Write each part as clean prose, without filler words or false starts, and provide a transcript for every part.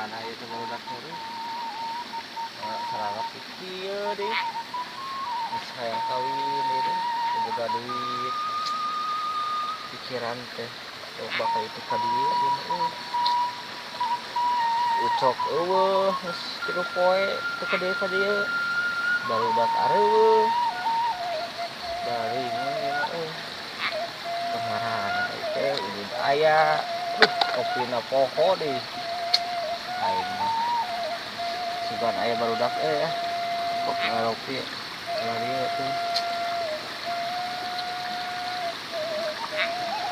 Kamarana ieu teh barudak heueuh. Sararap kieu deui. Geus hayang kawin deui teh, boga duit. Pikiran teh loba ka itu ka dieu ieu mah euy. Ucok eueuh geus 3 poe teu ka dieu ka dieu. Barudak areueuh. Baringung ieu mah euy. Kamarana ieu teh udud aya. Duh, kopina poho deui. Aing mah sugan aya barudak euy ah. Kopi ngaropi lari tuh.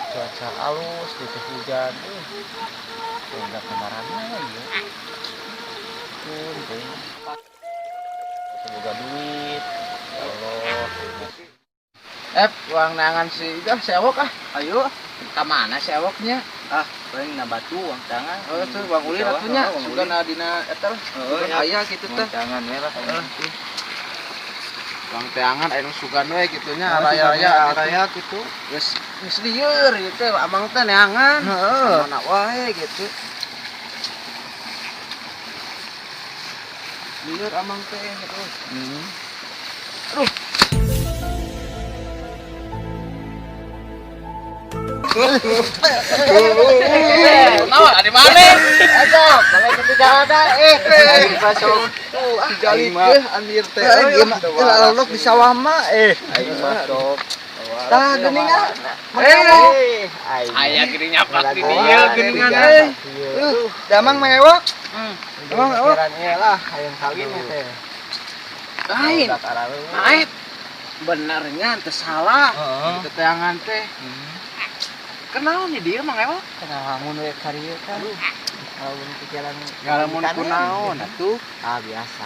Cuaca alus, teu hujan. Udah kamarana ieu. Pun teh. Semoga duit. Ya Allah. Uang nangan si itu sewok ah. Ayo, ka mana sewoknya? Ah, paling na batu uang tangan. Oh, tuh uang ulin atuh nya. Sugan dina eta lah. Sugan aya kitu teh. Tangan we lah. Uang teangan aya nu sugan we kitu nya, raya-raya raya kitu. Geus geus lieur ieu teh amang teh neangan. Heeh. Mana wae gitu. Lieur amang teh aduh. Aduh. Naon adi maneh? Eta, balik ke jalan eh. Aing masuk. Tuh, dijalikeun anjir teh. Lalok di sawah mah eh. Aing masuk. Tah geuningan. Eh, aya geuning nyapak di dieu geuningan eh. Damang mewok. Damang mewok. Pikiran lah hayang kawin teh. Lain. Aib. Benernya teu salah. Teteangan teh. Kenal nih dia Mang Ewok? Kenal lamun we ka dieu kan. Ngalamun pikiran ngalamun kunaon atuh? Ah biasa.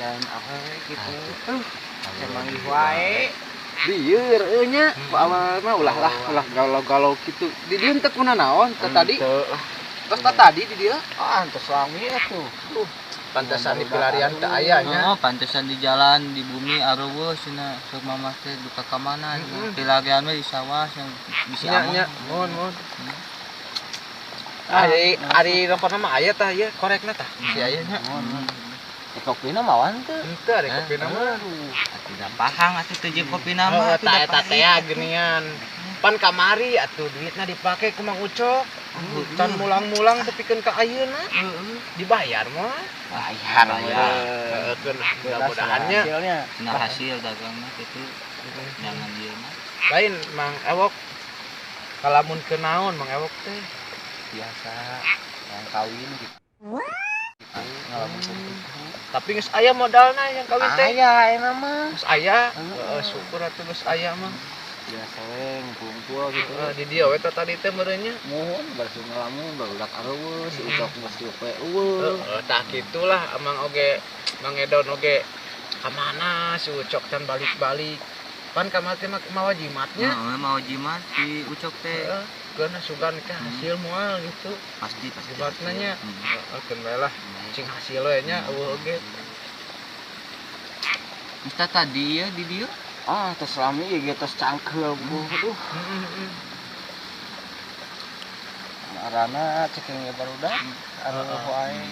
Dan apa we gitu. Aduh, manggih wae. Lieur euy nya, ku awal mah ulah lah, ulah galau-galau kitu. Di dieu teu kunanaon teh tadi? Terus teh tadi di dieu? Ah, entos lami atuh. Duh, pantesan di pelarian teh aya nya. Oh, pantesan di jalan di bumi areueuh cenah sok mamah teh duka ka mana pilarian we di sawah yang bisi amang. Nya, mohon mohon. Ari ari rompona mah aya tah ieu korekna tah. Si aya nya. Kopina mawan teu. Henteu ari kopina mah. Atuh da pahang atuh teu jeung kopina mah atuh eta teh geuningan. Pan kamari atuh duitna dipake ku Mang Ucok. Can mulang-mulang tepikeun ka ayeuna. Dibayar mah. Bayar. Heeh, mudah-mudahan nya cenah hasil dagangna kitu. Jangan dieu mah. Lain Mang Ewok. Kalamun ke naon Mang Ewok teh? Biasa yang kawin gitu. Ngalamun tapi geus aya modalna yang kawin teh. Aya ayeuna mah. Geus aya. Heeh, syukur atuh geus aya mah. Biasa we ngumpul gitu. Di dieu we tadi teh meureun nya. Muhun bari ngalamun barudak areueuh si Ucok geus teu eueuh. Heeh, tah kitulah amang oge Mang Edon oge ka mana si Ucok can balik-balik. Pan ka mah teh mawa jimatnya. Heeh, mawa jimat si Ucok teh. Heeh, geuna sugan teh hasil moal gitu. Pasti pasti. Jimatna nya. Heeh, keun we lah. Cing hasil we nya eueuh oge. Geus tadi ya di dieu. Ah, tos lami ieu ge tos cangkeul bu. Aduh. Arana ceking ge barudak. Areueuh wae.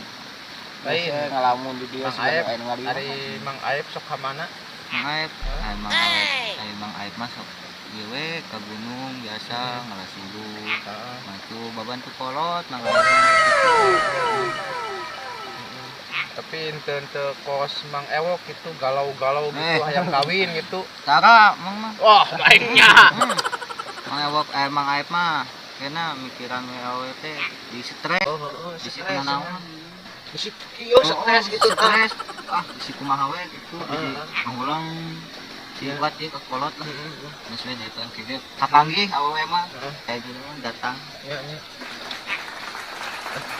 Lain ngalamun di dieu aya nu ngaliwat. Ari Mang Aep sok ka mana? Mang Aep, ari Mang Aep, ari Mang Aep mah sok ieu we ka gunung biasa ngalas dulu. Matu babantu kolot Mang Aep. Tapi ente kos Mang Ewok gitu galau-galau gitu hayang kawin gitu. Tara Mang mah. Wah, lainnya. Mang Ewok Mang Aep mah kena mikiran awewe teh di stres. Oh, di stres naon. Bisi kieu stres gitu stres. Ah, bisi kumaha we gitu. Bisi ngulang si buat ieu ke kolot lah. Geus we datang kieu. Kapanggih awewe mah. Kayak gitu datang. Ya nya.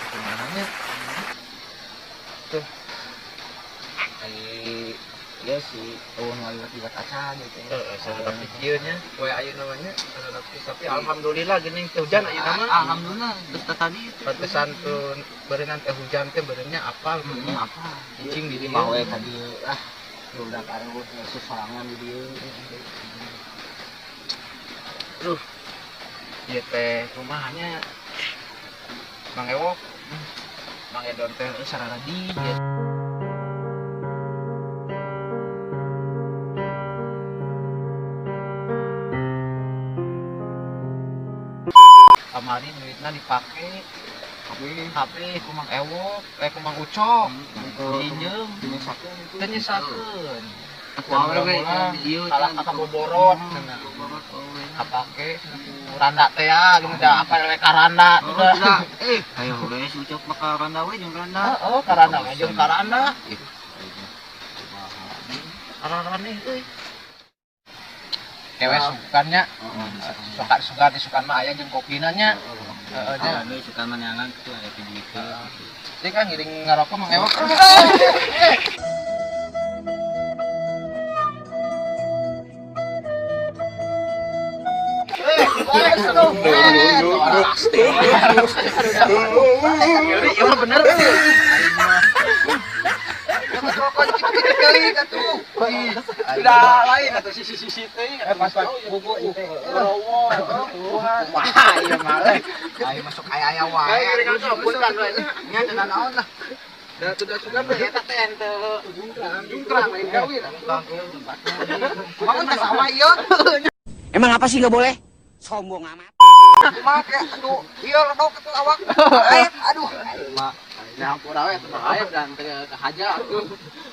Kumaha nya? Tuh. Ai ieu si eueuh ngaliwat-liwat acan gitu. Heeh, sarana kieu nya, we ayeuna mah nya, sarana tapi alhamdulillah geuning teh hujan ayeuna mah. Alhamdulillah geus tadi pantesan tuh beureunnan teh hujan teh beureunnya apal beureunnya apa. Cicing di dieu mah we ka dieu ah. Budak areueuh sorangan di dieu. Duh. Ieu teh rumahnya Mang Ewok. Mang Edon teh sararadi. Kamari duitna dipake HP ku Mang Ewok, ku Mang Ucok. Diinjem, teu nyesakeun. Kalah ka boborot cenah. Kapake randa teh ya, gini dah apa lek karanda. Ayo we si Ucok mah ka randa we jeung randa. Heeh, karanda we jeung karanda. Araraneh euy. Kewe sukannya. Suka disukan mah aya jeung kopina nya. Heeh nya. Anu sukan mah neangan kitu aya duit. Jadi kan ngiring ngarokok Mang Ewok. Iya bener. Sudah lain atau sisi-sisi teh pas buku wah iya mah. Ayo masuk aya-aya wae. Nya cenah naon lah. Da sudah eta teh henteu jungkrang lain kawin. Kumaha teh sawah ieu? Emang apa sih nggak boleh? Sombong amat. Kumaha kayak aduh, ieu ledok atuh awak. Aib aduh. Mah dihampura we teu aib dan teu haja atuh.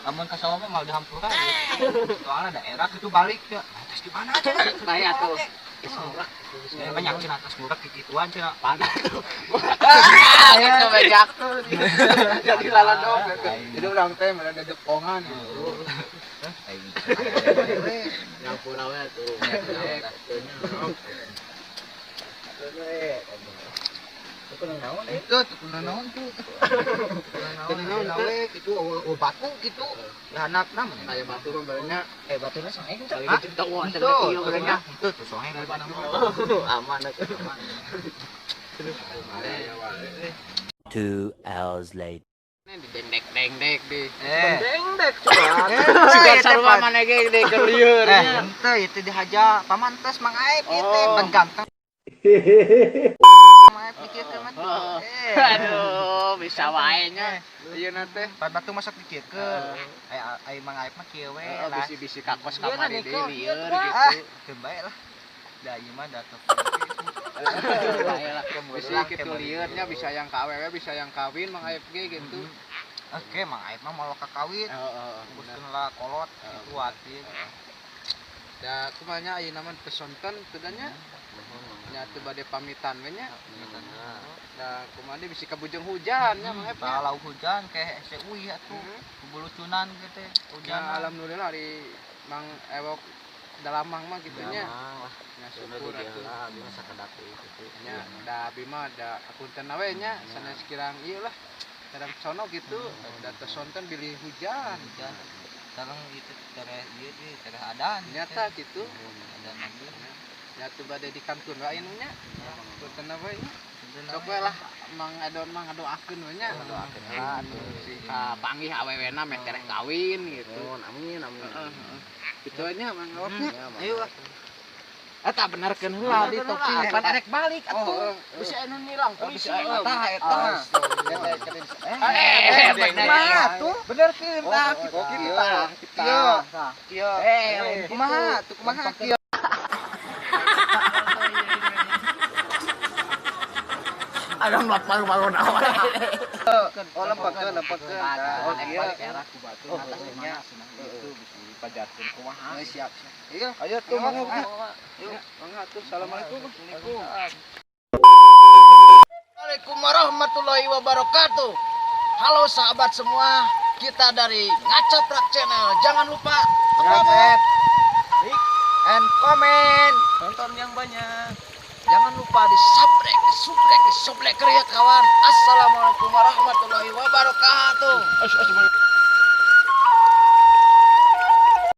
Lamun ka sawah mah moal dihampura. Soalna daerah kitu balik ya. Atas di mana cenah? Bae atuh. Geus banyak cenah atas murah kikituan cenah. Panas tuh. Aya bejak tuh. Jadi laladok. Jadi urang teh mana dedepongan gitu. Nyampura we atuh. Itu tuh naon tuh. Naon we kitu batu kitu. Hanapna mun aya batu mah barenya batuna soeng teh. Kitu ieu barenya. Itu tuh soeng aman atuh. 2 hours later. Dendek-dendek di. Dendek coba. Sugan sarua maneh ge di keur lieur nya. Henteu ieu dihaja pamantes Mang Aep ieu teh pan ganteng. Mang Aep dikiekeun mah tuh. Aduh, bisa wae nya. Ieu na teh. Pan batu masak dikiekeun. Ai Mang Aep mah kieu we lah. Bisi-bisi kakos kamari deui lieur gitu. Teu bae lah. Da ieu mah da Bisi kitu lieur nya bisa yang ka awewe bisa yang kawin Mang Aep ge gitu. Oke, Mang Aep mah moal ka kawin. Heeh. Nguruskeun lah kolot kitu ati. Da kumaha nya ayeuna mah teu sonten teu da nya. Nya teu bade pamitan we nya. Da kumaha deui bisi kabujeng hujan nya Mang Aep. Kalau hujan ke hese uih atuh. Kubulucunan ge teh hujan. Alhamdulillah ari Mang Ewok dalamang mah kitu nya. Nya syukur atuh. Abi mah sakedap kitu. Nya da abi mah da apunten we nya sanes kirang ieu lah. Kadang sono gitu, da teu sonten bilih hujan. Sareng itu tereh ieu deui, tereh adan. Nyata gitu. Adan lagi. Nya teu bade dikantun wae anu nya. Punten we nya. Sok we lah Mang Edon mah ngadoakeun we nya. Ngadoakeun lah atuh. Si kapanggih awewena meh tereh kawin gitu. Amin amin. Kitu nya Mang Ewoknya. Ayo lah. Eta benerkeun heula di topi Pan erek balik atuh. Bisa anu ngilang polisi. Eta eta. Kumaha tuh? Benerkeun tah kitu tah. Kieu. Kieu. Kumaha tuh kumaha kieu. Aduh malu-malu naon. Oh lempengkeun lempengkeun. Oh kieu era ku batu atas nya itu bisa dipajarkeun kumaha. Siap siap. Iya, ayo tuh mangga. Yuk, mangga tuh. Assalamualaikum. Waalaikumsalam warahmatullahi wabarakatuh. Halo sahabat semua, kita dari Ngacaprak Channel. Jangan lupa subscribe, like, and comment. Nonton yang banyak. Jangan lupa di subscribe, di subrek, di sublek ya kawan. Assalamualaikum warahmatullahi wabarakatuh.